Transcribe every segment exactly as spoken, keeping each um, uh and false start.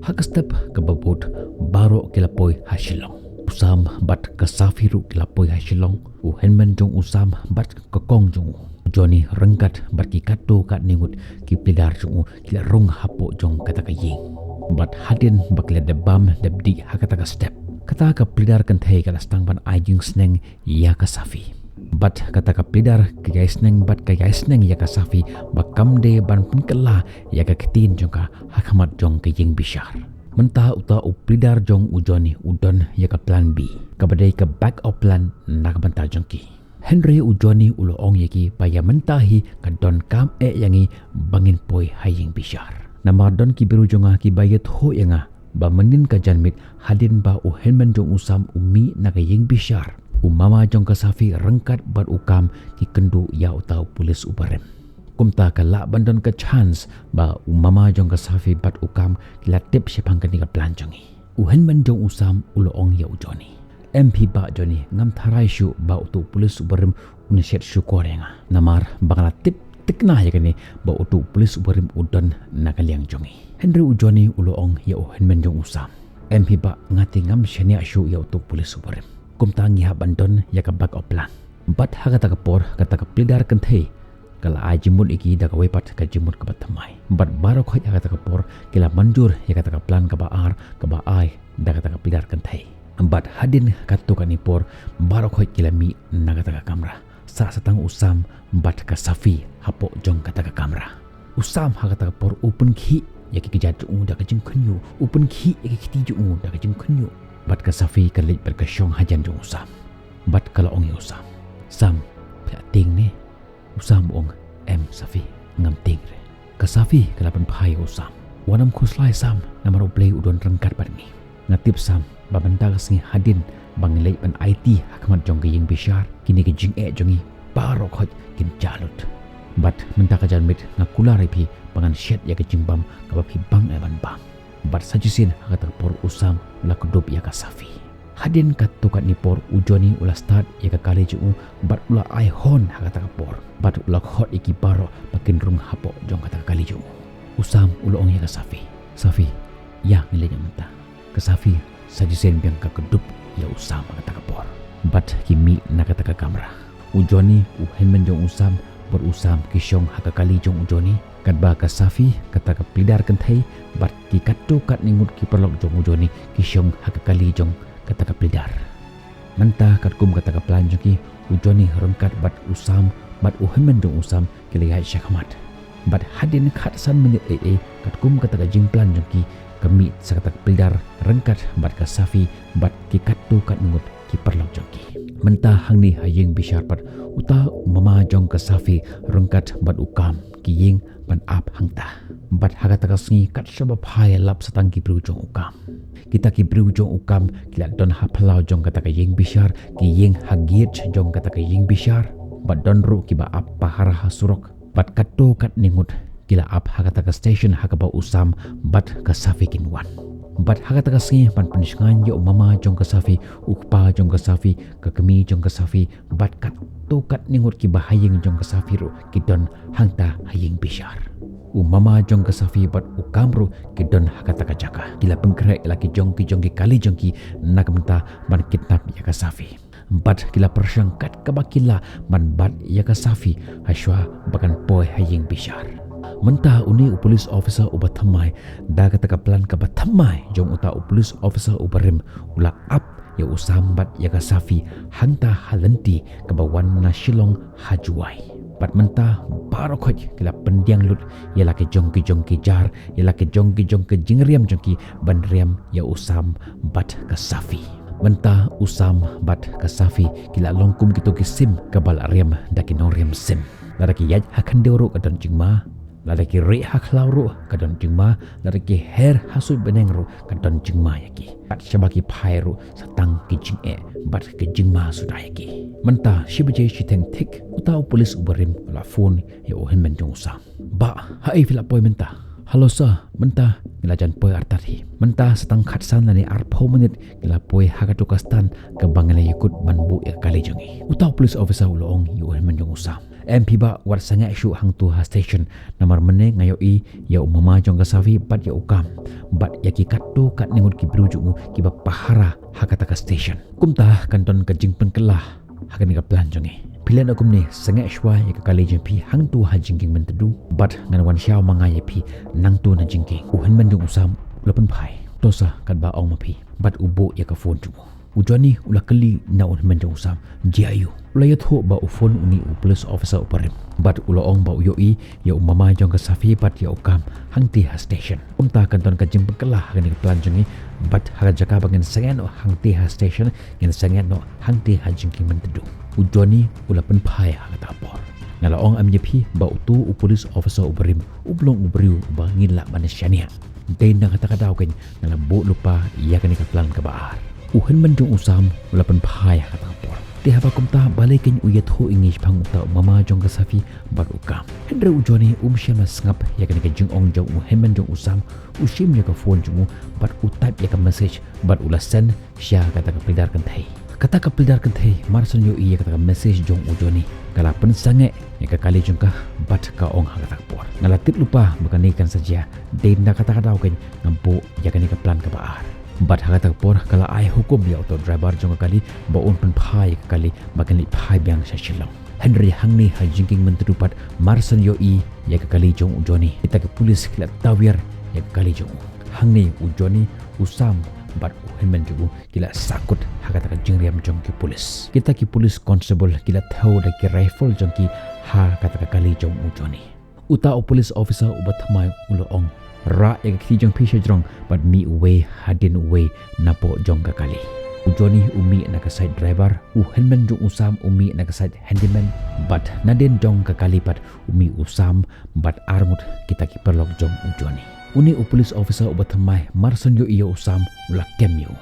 Ha ka step kaba bud, baroh ki la poi ha Shillong. U Sam bad ka Safi ruh ki la poi ha Shillong. U hynmen jong u Sam bad ka kong jong u, u Johnny, ryngkat bad ki katto katne ngut ki pleader jong u ki la rung hapoh jong kata ka ïing. Bad hadien ba ki la dep bam dep dih ha kata ka step, kata ka pleader kynthei ka la sdang ban ai jingsneng ïa ka Safi. Bad kata ka pleader ka ïai sneng bad ka ïai sneng ïa ka Safi ba kam dei ban pynkylla ïa ka ktien jong ka ha khmat jong ka ïing bishar. Mynta uta u pleader jong u Johnny u don ïa ka plan B, kaba dei ka backup plan na ka bynta jong ki. Hynrei u Johnny u la ong ïa ki ba ïa mynta hi ka donkam eh ïa ngi ba ngin poi ha ïing bishar. Namar don ki briew jong nga kiba ïathuh ïa nga ba mynnin ka janmiet, hadien ba u hynmen jong u Sam u mih na ka ïing bishar, u mama jong ka Safi ryngkat bad u Kam ki kynduh ïa uta u pulit uba rim. Kumta ka lah ban don ka chance ba u mama jong ka Safi bad u Kam ki la tip shaphang kane ka plan jong ngi. U hynmen jong u Sam u la ong ïa u Johnny, em phi bah Johnny, ngam tharai shuh ba uta u pulit uba rim un shet shukor ïa nga, namar ba nga la tip thikna ïa kane ba uta u pulit uba rim u don na ka liang jong ngi. Hynrei u Johnny u la ong ïa u hynmen jong u Sam, em phi bah, nga te ngam shaniah shuh ïa uta u pulit uba rim. Kumta ngi hap ban don ïa ka backup plan. Bad ha kata ka por kata ka pleader kynthei ka la ai jingmut ïa ki da kawei pat ka jingmut kaba thymmai. Bad baroh khoit ha kata ka por ki la mynjur ïa kata ka plan kaba ar kaba ai da kata ka pleader kynthei. Bad hadien katto katne por baroh khoit ki la mih na kata ka kamra, sah sa tang u Sam bad ka Safi hapoh jong kata ka kamra. U Sam ha kata ka por u pynkhih ïa ki kjat jong u da ka jingkhynñiuh, u pynkhih ïa ki kti jong u da ka jingkhynñiuh. Bad ka Safi ka leit bad ka shong hajan jong u Sam. Bad ka la ong ïa u Sam, Sam, phi la tieng ne? U Sam u ong, em Safi, ngam tieng re. Ka Safi ka la pynphai ïa u Sam, wat nym khuslai Sam, namar U Blei u don ryngkat bad ngi. Nga tip Sam ba mynta ka sngi hadien ba ngi leit ban aiti ha khmat jong ka ïing bishar, kine ki jingeh jong ngi baroh khoit kin jah lut. Bad mynta ka janmiet nga kular ïa phi ba ngan shet ïa ka jingbam kaba phi bang eh ban bam. Bad sa shisien ha kata ka por u Sam u la kdup ïa ka Safi. Hadien katto katne por u Johnny u la start ïa ka kali jong u bad u la ai horn ha kata ka por. Bad u la khot ïa ki baroh ba kin rung hapoh jong kata ka kali jong u. U Sam u la ong ïa ka Safi, Safi, ïa ngi leit noh mynta. Ka Safi sa shisien biang ka kdup ïa u Sam ha kata ka por. Bad ki mih na kata ka kamra. U Johnny, u hynmen jong u Sam bad u Sam ki shong ha ka kali jong u Johnny, katba ka Safi, kata ka pleader kynthei, bad ki katto katne ngut ki paralok jong u Johnny ki shong ha ka kali jong kata ka pleader. Mynta katkum kata ka plan jong ki, u Johnny ryngkat bad u Sam bad u hynmen jong u Sam ki la ïaid sha khmat. Bad hadien khatsan minit ei ei katkum kata ka jingplan jong ki, ka mih sa kata ka pleader ryngkat bad ka Safi bad ki katto katne ngut ki paralok jong ki. Mynta hangne ha ïing bishar pat, uta u mama jong ka Safi ryngkat bad u Kam ki ïeng ban ap hangta. Bad ha kata ka sngi kat shaba phai lap sa tang ki briew jong u Kam. Kita ki briew jong u Kam ki la don ha phyllaw jong kata ka ïing bishar, ki ïeng ha gate jong kata ka ïing bishar. Bad don ruh kiba ap pahara ha surok. Bad katto katne ngut ki la ap ha kata ka station ha kaba u Sam bad ka Safi kin wan. Bad ha kata ka sngi ban pynshngaiñ ïa u mama jong ka Safi, u kpa jong ka Safi, ka kmie jong ka Safi, bad katto katne ngut kiba ha ïing jong ka Safi ruh ki don hangta ha ïing bishar. U mama jong ka Safi bad u Kam ruh ki don ha kata ka jaka. Ki la pynkhreh ïa la ki jong ki jong ki kali jong ki na ka bynta ban kidnap ïa ka Safi. Bad ki la pyrshang kat kaba ki lah ban bat ïa ka Safi hashwa ba kan poi ha ïing bishar. Mynta une u police officer uba thymmai, da kata ka plan kaba thymmai jong uta u police officer uba rim, u la ap ïa u Sam bad ïa ka Safi hangta ha lynti kaba wan na Shillong ha Jowai. Bad mynta baroh khoit ki la pyndiang lut ïa la ki jong ki jong ki jar, ïa la ki jong ki jong ki jingriam jong ki ban riam ïa u Sam bad ka Safi. Mynta u Sam bad ka Safi ki la long kum kito ki sim kaba la riam da ki nongriam sim. Lada ki ïaid ha khyndew ruh ka don jingma, lada ki rieh ha khlaw ruh ka don jingma, lada ki her ha suiñ bneng ruh ka don jingma ïa ki. Kat shaba ki phai ruh sa tang ki jingeh bad ki jingma suda ïa ki. Mynta shi baje shiteng thik, uta u police uba rim u la phone ïa u hynmen jong u Sam. Bah, haei phi la poi mynta? Hello sir, mynta ngi la jan poi artat hi. Mynta sa tang khatsan lane arphew minit ngi la poi ha katu ka stand kaba ngi la ïakut ban buh ïa ka kali jong ngi. Uta u police officer u la ong ïa u hynmen jong u Sam, em phi bah, wat sangeh shuh hangtu ha station, namar mynne nga ïohi ïa u mama jong ka Safi bad ïa u Kam bad ïa ki katto katne ngut ki briew jong u kiba pahara ha kata ka station. Kumta kan don ka jingpynkylla ha kane ka plan jong ngi. Phi leh noh kumne, sangeh shuwa ïa ka kali jong phi hangtu ha Jingkieng Myntdu bad ngan wan shaw ma nga ïa phi nangtu na jingkieng. U hynmen jong u Sam u la pynphai. To sir, katba ong ma phi. Bad u buh ïa ka phone jong u. U Johnny u la kylli na u hynmen jong u Sam, jia aiu? U la ïathuh ba u phone une u police officer u barim bad u la ong ba u ïohi ïa u mama jong ka Safi bad ïa u Kam hangti ha station. Kumta kan don ka jingpynkylla ha kane ka plan jong ngi, bad ha ka jaka ba ngin sangeh noh hangti ha station, ngin sangeh noh hangti ha Jingkieng Myntdu. U Johnny u la pynphai ha kata ka por. Nga la ong em ïa phi ba utu u police officer u barim um long u briew ba ngin lah ban shaniah. Dei na kata ka daw keiñ nga la buh lypa ïa kane ka plan kaba ar. U hynmen jong u Sam u la pynphai ha kata ka por. Te haba kumta balei keiñ u ïathuh ïa ngi shaphang uta u mama jong ka Safi bad u Kam? Hynrei u Johnny um shym la sngap ïa kane ka jingong jong u hynmen jong u Sam. U shim ïa ka phone jong u bad u type ïa ka message bad u la send sha kata ka pleader kynthei. Kata ka pleader kynthei mar shen ïohi ïa kata ka message jong u Johnny, ka la pynsangeh ïa ka kali jong ka bad ka ong ha kata ka por, nga la tip lypa ba kane kan sa jia. Dei na kata ka daw keiñ nga buh ïa kane ka plan kaba ar. Bad ha kata ka por ka la ai hukum ïa uto u driver jong ka kali ba un pynphai ïa ka kali ba kan leit phai biang sha Shillong. Hynrei hangne ha Jingkieng Myntdu pat mar shen ïohi ïa ka kali jong u Johnny, kita ki police ki la tawiar ïa ka kali jong u. Hangne u Johnny, u Sam bad u hynmen jong u ki la sahkut ha kata ka jingriam jong ki police. Kita ki police constable ki la thew da ki rifle jong ki ha kata ka kali jong u Johnny. Uta u police officer uba thymmai u la ong, rah ïa ka kti jong phi sha jrong bad mih uwei hadien uwei napoh jong ka kali. U Johnny u mih na ka side driver, u hynmen jong u Sam u mih na ka side handyman, bad nadien jong ka kali pat u mih u Sam bad arngut kita ki paralok jong u Johnny. Une u police officer uba thymmai mar shen ïohi ïa u Sam u la kem ïa u.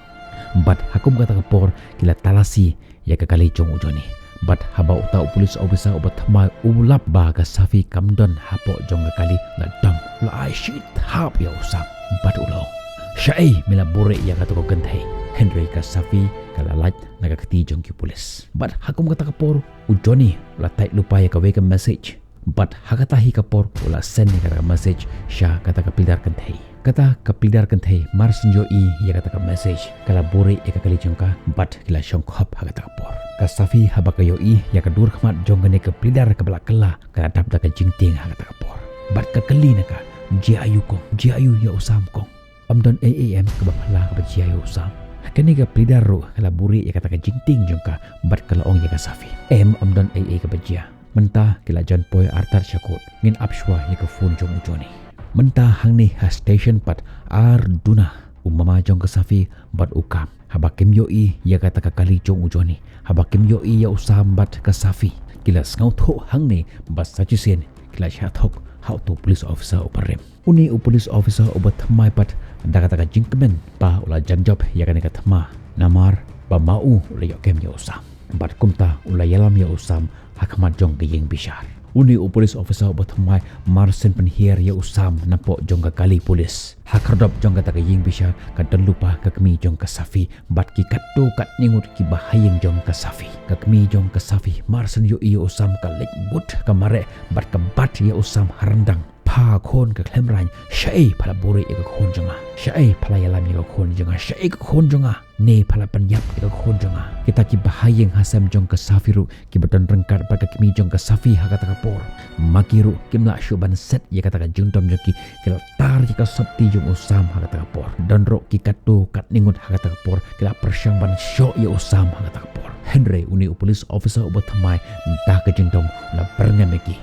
Bad ha kum kata ka por ki la talasi ïa ka kali jong u Johnny. Bad haba uta u police officer uba thymmai u lap ba ka Safi kam don hapoh jong ka kali, la dang u la ai shi thap ïa u Sam bad u la ong, shaei me la buhrieh ïa kato ka kynthei? Hynrei ka Safi ka la lait na ka kti jong ki police. Bad ha kum kata ka por u Johnny u la type lypa ïa kawei ka message. Bad ha kata hi ka por u la send ïa kata ka message sha kata ka pleader kynthei. Kata ka pleader kynthei mar shen ïohi ïa kata ka message ka la buhrieh ïa ka kali jong ka bad ki la shongkhop ha kata ka por. Ka Safi haba ka ïohi ïa ka dur khmat jong kane ka pleader kaba la kylla, ka la dap da ka jingtieng ha kata ka por. Bad ka kylli na ka, jia aiu kong, jia aiu ïa u Sam kong? Ym don ei ei em kaba phylla kaba jia ïa u Sam? Kane ka pleader ruh ka la buhrieh ïa kata ka jingtieng jong ka bad ka la ong ïa ka Safi, em, ym don ei ei kaba jia. Mynta ki la jan poi artat sha court, ngin ap shuwa ïa ka phone jong u Johnny. Mynta hangne ha station pat ar duna, u mama jong ka Safi bad u Kam. Haba kim ïohi ïa kata ka kali jong u Johnny, haba kim ïohi ïa u Sam bad ka Safi, ki la sngewthuh hangne ba sa shisien ki la shah thok ha uto u police officer uba rim. Une u police officer uba thymmai pat da kata ka jingkmen ba u la jan jop ïa kane ka thma, namar ba ma u u la ïoh kem ïa u Sam. Bad kumta u la ïalam ïa u Sam ha khmat jong ka ïing bishar. Une u police officer uba thymmai mar shen pynhiar ïa u Sam napoh jong ka kali police. Ha khyrdop jong kata ka ïing bishar ka don lypa ka kmie jong ka Safi bad ki katto katne ngut kiba ha ïing jong ka Safi. Ka kmie jong ka Safi mar shen ïohi ïa u Sam ka leit bud ka mareh bad ka bat ïa u Sam ha ryndang. Pha khun ka khlem rang, shaei pha la buhrieh ïa ka khun jong nga? Shaei pha la ïalam ïa ka khun jong nga? Shaei ka khun jong nga? Ne pha la pynïap ïa ka khun jong nga? Kita kiba ha ïing ha sem jong ka Safi ruh kiba don ryngkat bad ka kmie jong ka Safi ha kata ka por, ma ki ruh kim lah shuh ban set ïa kata ka jingdom jong ki, ki la tar ïa ka sopti jong u Sam ha kata ka por. Don ruh ki katto katne ngut ha kata ka por ki la pyrshang ban shoh ïa u Sam ha kata ka por. Hynrei une u police officer uba thymmai da ka jingdom u la byrngem ïa ki.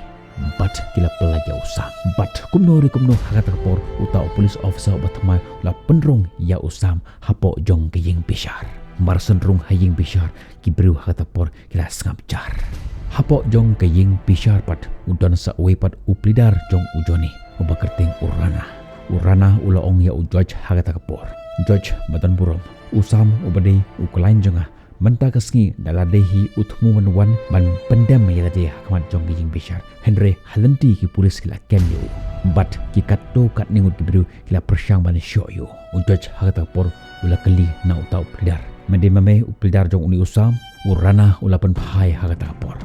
Bad ki la pyllait ïa u Sam. Bad kumno re kumno ha kata ka por uta u police officer uba thymmai u la pynrung ïa u Sam hapoh jong ka ïing bishar. Mar shen rung ha ïing bishar ki briew ha kata ka por ki la sngap jar. Hapoh jong ka ïing bishar pat u don sa uwei pat u pleader jong u Johnny uba kyrteng u Rana. U Rana u la ong ïa u judge ha kata ka por, judge ba don burom, u Sam uba dei u client jong nga Mynta ka sngi da la dei hi u thmu ban wan ban pyndem ïa lade ha khmat jong ka ïing bishar. Hynrei ha lynti ki pulis ki la kem ïa u. Bad ki katto katne ngut ki briew ki la pyrshang ban shoh ïa u. U judge ha kata ka por u la kylli na uta u pleader. Me dei ma me u pleader jong une u Sam? U Rana u la pynphai ha kata ka por.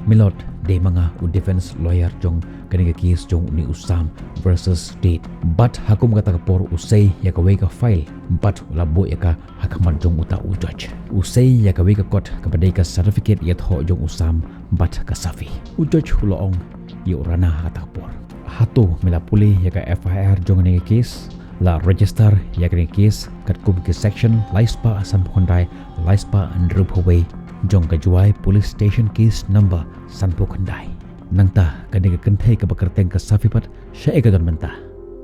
Milord, dei ma nga u defense lawyer jong kane ka case jong une u Sam versus State. Bad ha kum kata ka por u sei ïa kawei ka file bad u la buh ïa ka ha khmat jong uta u judge. U sei ïa kawei ka kot kaba dei ka certificate ïathoh jong u Sam bad ka Safi. U judge u la ong ïa u Rana ha kata ka por, hato me la pule ïa ka F I R jong kane ka case? La register ïa kane ka case katkum ki section laispah sanphew khyndai, laispah hynriewphew wei jong ka Jowai Police Station, case number sanphew khyndai. Nangta kane ka kynthei kaba kyrteng ka Safi pat, shaei ka don mynta?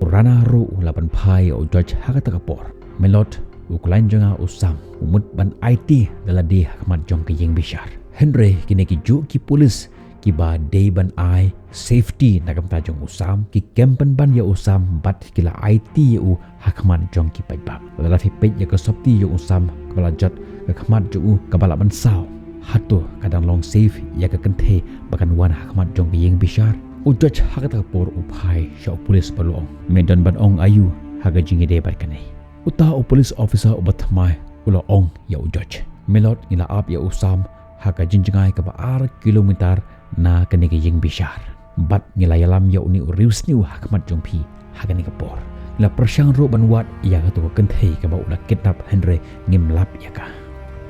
U Rana ruh u la pynphai ïa u judge ha kata ka por. Milord, u khlaiñ jong nga u Sam u mut ban aiti da lade ha khmat jong ka ïing bishar. Hynrei kine ki juh ki pulis kiba dei ban ai safety na ka bynta jong u Sam ki kem pynban ïa u Sam bad ki la aiti ïa u ha khmat jong ki paidbah. Lada phi peit ïa ka sopti jong u Sam kaba la jot, ka khmat jong u kaba la mynsaw, hato ka dang long safe ïa ka kynthei ba kan wan ha khmat jong ka ïing bishar? U judge ha kata ka por u phai sha u pulis bad u la ong, me don ban ong aïu ha ka jingïadei bad kane? Uta u police officer uba thymmai u la ong ïa u judge, milord, ngi la ap ïa u Sam ha ka jingjngai kaba ar kilometer na kane ka ïing bishar. Bad ngi la ïalam ïa une u riewsniew ha khmat jong phi ha kane ka por. Ngi la pyrshang ruh ban wad ïa kato ka kynthei kaba u la kidnap hynrei ngim lap ïa ka.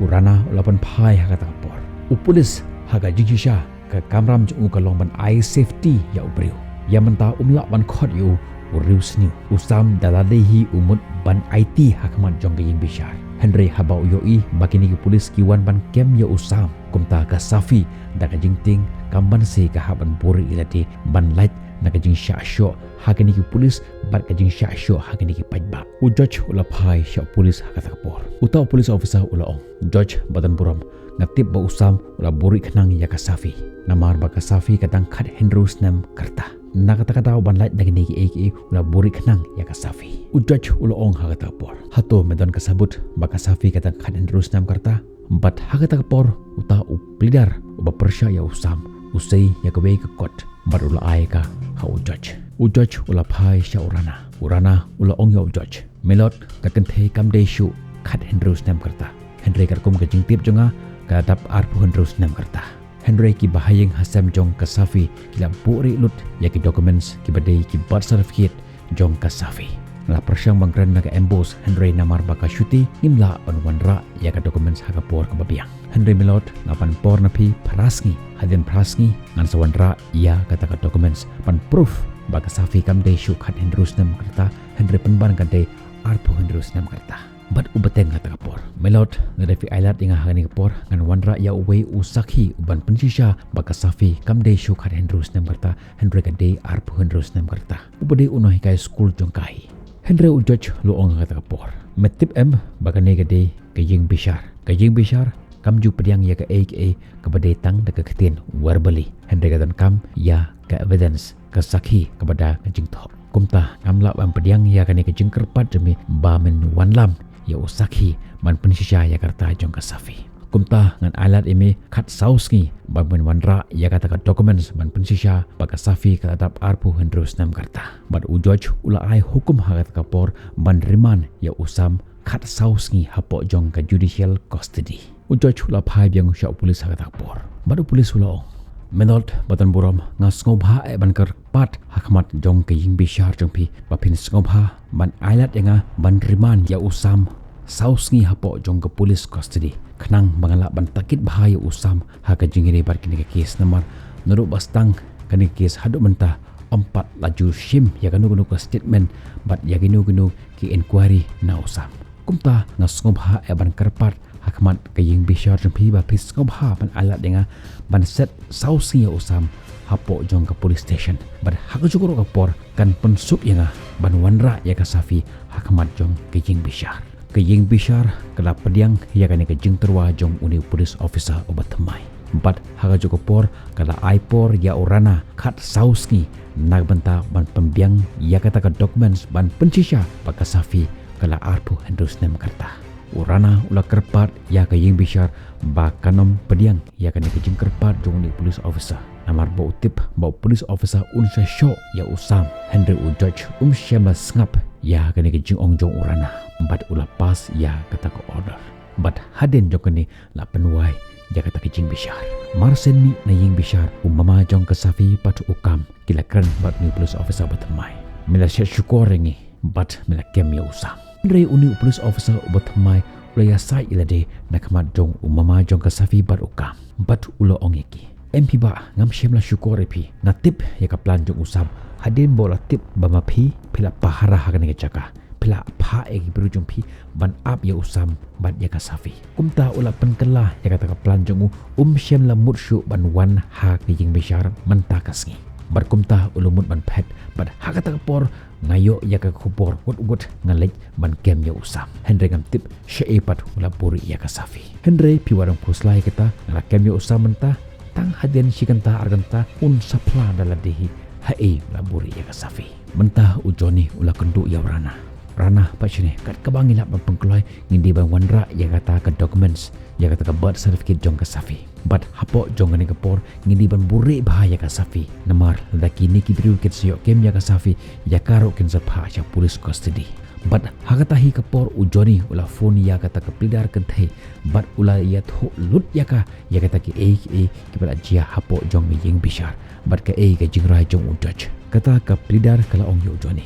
U Rana u la pynphai ha kata ka por. U pulis ha ka jingshisha ka kamram jong u ka long ban ai safety ïa u briew. Ïa mynta um lah ban khot ïa u u riewsniew. U Sam da la dei hi u mut ban aiti ha khmat jong ka ïing bishar. Hynrei haba u ïohi ba kine ki pulis ki wan ban kem ïa u Sam, kumta ka Safi da ka jingtieng kam banse ka hap ban buhrieh ïa lade ban lait na ka jingshah shoh ha kine ki pulis bad ka jingshah shoh ha kine ki paidbah. U judge u la phai sha u pulis ha kata ka por. Uta u police officer u la ong, judge ba don burom, nga tip ba u Sam u la buhrieh khnang ïa ka Safi. Namar ba ka Safi ka dang khathynriew snem ka rta. Na kata ka daw ban lait na kine kiei kiei u la buhrieh khnang ïa ka Safi. U judge u la ong ha kata ka por, hato me don ka sabut ba ka Safi ka dang khathynriew snem ka rta? Bad ha kata ka por uta u pleader uba pyrshah ïa u Sam u sei ïa kawei ka kot bad u la ai ka ha u judge. U judge u la phai sha u Rana. U Rana u la ong ïa u judge, milord, ka kynthei kam dei shuh khathynriew snem ka rta. Hynrei katkum ka jingtip jong nga ka dap arphew hynriew snem ka rta. Hynrei ki bahaïing hasem jong ka Safi ki la buhrieh lut ïa ki documents kiba dei ki birth certificate jong ka Safi. Nga la pyrshang ban kren na ka emboss hynrei namar ba ka shuti ngim lah ban wanrah ïa ka documents ha ka por kaba biang. Hynrei milord, nga pan por na phi phra sngi, hadien phra sngi ngan sa wanrah ïa kata ka documents ban proof ba ka Safi kam dei shuh khathynriew snem ka rta hynrei pynban ka dei arphew hynriew snem ka rta. Bad u bteng ha kata ka por, milord, lada phi ailad ïa nga ha kane ka por ngan wanrah ïa uwei u sakhi u ban pynshisha ba ka Safi kam dei shuh khathynriew snem ka rta hynrei ka dei arphew hynriew snem ka rta. Uba dei u nonghikai skul jong ka hi. Hynrei u judge u la ong ha kata ka por, me tip em ba kane ka dei ka ïing bishar? Ka ïing bishar kam ju pdiang ïa kaei kaei kaba dei tang da ka ktien verbally, hynrei ka donkam ïa ka evidence, ka sakhi kaba da ka jingthoh. Kumta ngam lah ban pdiang ïa kane ka jingkyrpad jong me ba men wanlam ïa u sakhi ban pynshisha ïa ka rta jong ka Safi. Kumta ngan ailad ïa me khatsaw sngi ba men wanrah ïa kata ka documents ban pynshisha ba ka Safi ka la dap arphew hynriew snem ka rta. Bad u judge u la ai hukum ha kata ka por ban remand ïa u Sam khatsaw sngi hapoh jong ka judicial custody. U judge u la phai biang sha u pulis ha kata ka por. Bad u pulis u la ong, milord ba don burom, nga sngewbha eh ban kyrpad ha khmat jong ka ïing bishar jong phi ba phin sngewbha ban ailad ïa nga ban remand ïa u Sam saw sngi hapoh jong ka police custody khnang ba ngan lah ban takit bha ïa u Sam ha ka jingïadei bad kane ka case. Namar naduh ba sdang kane ka case haduh mynta ym pat la ju shim ïa kano kano ka statement bad ïa kino kino ki inquiry na u Sam. Kumta nga sngewbha eh ban kyrpad ha khmat ka ïing bishar jong phi ba phi sngewbha ban ailad ïa nga ban set saw sngi ïa u Sam hapoh jong ka police station. Bad ha kajuh ruh ka por kan pynsuk ïa nga ban wanrah ïa ka Safi ha khmat jong ka ïing bishar. Ka ïing bishar ka la pdiang ïa kane ka jingtyrwa jong une u police officer uba thymmai. Bad ha kajuh ka por ka la ai por ïa u Rana khatsaw sngi na ka bynta ban pynbiang ïa kata ka documents ban pynshisha ba ka Safi ka la arphew hynriew snem ka rta. U Rana u la kyrpad ïa ka ïing bishar ba kan ym pdiang ïa kane ka jingkyrpad jong une u police officer. Namar ba u tip ba u police officer un sa shoh ïa u Sam, hynrei u judge um shym la sngap ïa kane ka jingong jong u Rana. Bad u la pass ïa kata ka order. Bad hadien jong kane la pynwai ïa kata ka jingbishar. Mar shen mih na ïing bishar, u mama jong ka Safi bad u Kam ki la kren bad une u police officer ba thymmai. Me la shet shukor ïa ngi bad me la kem ïa u Sam. Hynrei une u police officer uba thymmai u la ïasaid ïa lade na khmat jong u mama jong ka Safi bad u Kam. Bad u la ong ïa ki, em phi bah, ngam shym la shukor ïa phi. Nga tip ïa ka plan jong u Sam. Hadien ba u la tip ba ma phi, phi la pahara ha kane ka jaka. Phi la phah ïa ki briew jong phi ban ap ïa u Sam bad ïa ka Safi. Kumta u la pynkylla ïa kata ka plan jong u, um shym la mut shuh ban wan ha ka ïing bishar mynta ka sngi. Bad kumta u la mut ban phet, bad ha kata ka por nga ïoh ïa ka khubor, wut wut nga leit ban kem ïa u Sam. Hynrei ngam tip shaei pat u la buhrieh ïa ka Safi. Hynrei phi wat ym khuslai ïa kata, nga la kem ïa u Sam mynta, tang hadien shi kynta ar kynta un sa phla da lade hi haei u la buhrieh ïa ka Safi. Mynta u Johnny u la kynduh ïa u Rana. Rana, pat shane, kat kaba ngi lah ban pynkloi, ngi dei ban wanrah ïa kata ka documents, ïa kata ka birth certificate jong ka Safi. Bad hapoh jong kane ka por ngi dei ban buhrieh bha ïa ka Safi. Namar lada kine ki briew kin sa ïoh kem ïa ka Safi, ïa ka ruh kin sa phah sha police custody. Bad ha kata hi ka por u Johnny u la phone ïa kata ka pleader kynthei bad u la ïathuh lut ïa ka ïa kata kiei kiei kiba la jia hapoh jong ka ïing bishar bad kaei ka jingrai jong u judge. Kata ka pleader ka la ong ïa u Johnny,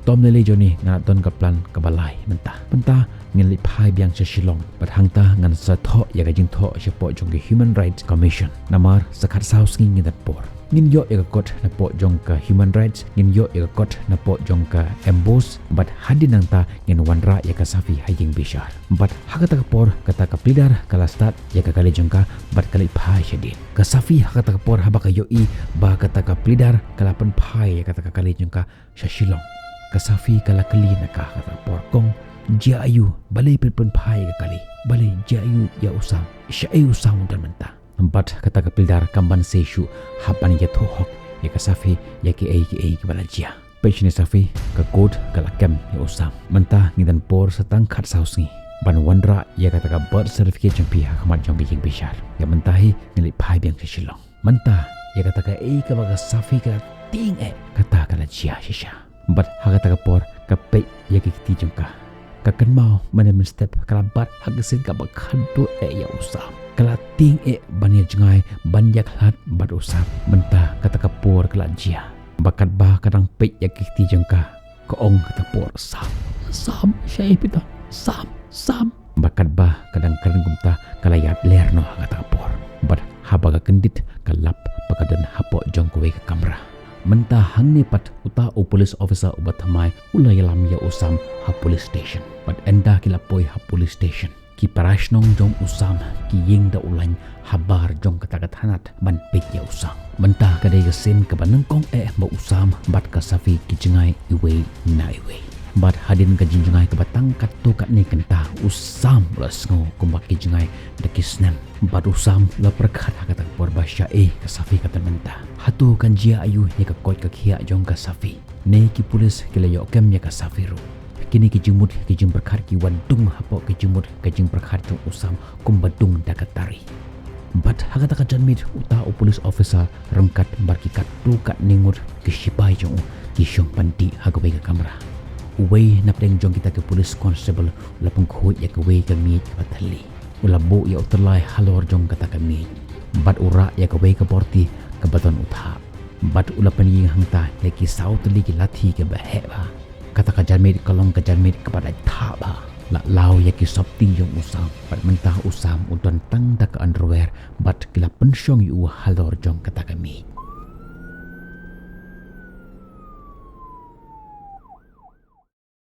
to ym lei lei Johnny, nga la don ka plan kaba lai mynta. Mynta ngin leit phai biang sha Shillong bad hangta ngan sa thoh ïa ka jingthoh shapoh jong ka Human Rights Commission. Namar sa khatsaw sngi ngin don por. Ngin ïoh ïa ka kot napoh jong ka Human Rights, ngin ïoh ïa ka kot napoh jong ka MBOSE, bad hadien nangta ngin wanrah ïa ka Safi ha ïing bishar. Bad ha kata ka por kata ka pleader ka la start ïa ka kali jong ka bad ka leit phai shadien. Ka Safi ha kata ka por haba ka ïohi ba kata ka pleader ka la pynphai ïa kata ka kali jong ka sha Shillong. Ka Safi ka la kylli na ka ha kata ka por, kong, jia aiu, balei phi pynphai ïa ka kali? Balei, jia aiu ïa u Sam? Shaei u Sam u don mynta? Bad kata ka pleader kam banse shuh hap ban ïathuh hok ïa ka Safi ïa kiei kiei kiba la jia. Peit shane Safi, ka court ka la kem ïa u Sam. Mynta ngi don por sa tang khatsaw sngi ban wanrah ïa kata ka birth certificate jong phi ha khmat jong ka ïing bishar. Ïa mynta hi ngin leit phai biang sha Shillong. Mynta ïa kata kaei kaba ka Safi ka la tieng eh, kata ka la jia shisha. Bad ha kata ka por ka peit ïa ki kti jong ka. Ka kynmaw mynne mynstep ka la bat ha ka sien kaba khadduh eh ïa u Sam. Ka la tieng eh ban ïa jngai, ban ïa khlad bad u Sam. Mynta kata ka por ka la jia. Ba katba ka dang peit ïa ki kti jong ka, ka ong kata ka por, Sam, Sam, shaei phi don? Sam, Sam. Ba katba ka dang kren kumta ka la ïaid ler noh ha kata ka por. Bad haba ka kyndit ka lap ba ka don hapoh jong kawei ka kamra. Mynta hangne pat uta u police officer uba thymmai u la ïalam ïa u Sam ha police station. Bad ynda ki la poi ha police station, ki parashnong jong u Sam ki ïeng da u lain habar jong kata ka thanat ban peit ïa u Sam. Mynta ka dei ka sien kaba nyngkong eh ba u Sam bad ka Safi ki jngai iwei na iwei. Bad hadien ka jingjngai kaba tang katto katne kynta, u Sam u la sngew kumba ki jngai da ki snem. Bad u Sam u la pyrkhat ha kata ka por ba shaei ka Safi ka don mynta. Hato kan jia aiu ïa ka koit ka khiah jong ka Safi? Ne ki pulit ki la ïoh kem ïa ka Safi ruh? Kine ki jingmut ki jingpyrkhat ki wan dung hapoh ki jingmut ki jingpyrkhat jong u Sam kumba dung da ka tari. Bad ha kata ka janmiet uta u police officer ryngkat bad ki katto katne ngut ki shipai jong u ki shong pyndih ha kawei ka kamra. Uwei napdeng jong kita ki police constable u la pynkhuid ïa kawei ka miej kaba thylli. U la buh ïa u tyllai halor jong kata ka miej bad u rah ïa kawei ka borti kaba don u thah. Bad u la pynïeng hangta ïa ki saw tylli ki lathi kiba heh bha. Kata ka janmiet ka long ka janmiet kaba dait thah bha. La law ïa ki sopti jong u Sam bad mynta u Sam u don tang da ka underwear bad ki la pynshong ïa u halor jong kata ka miej.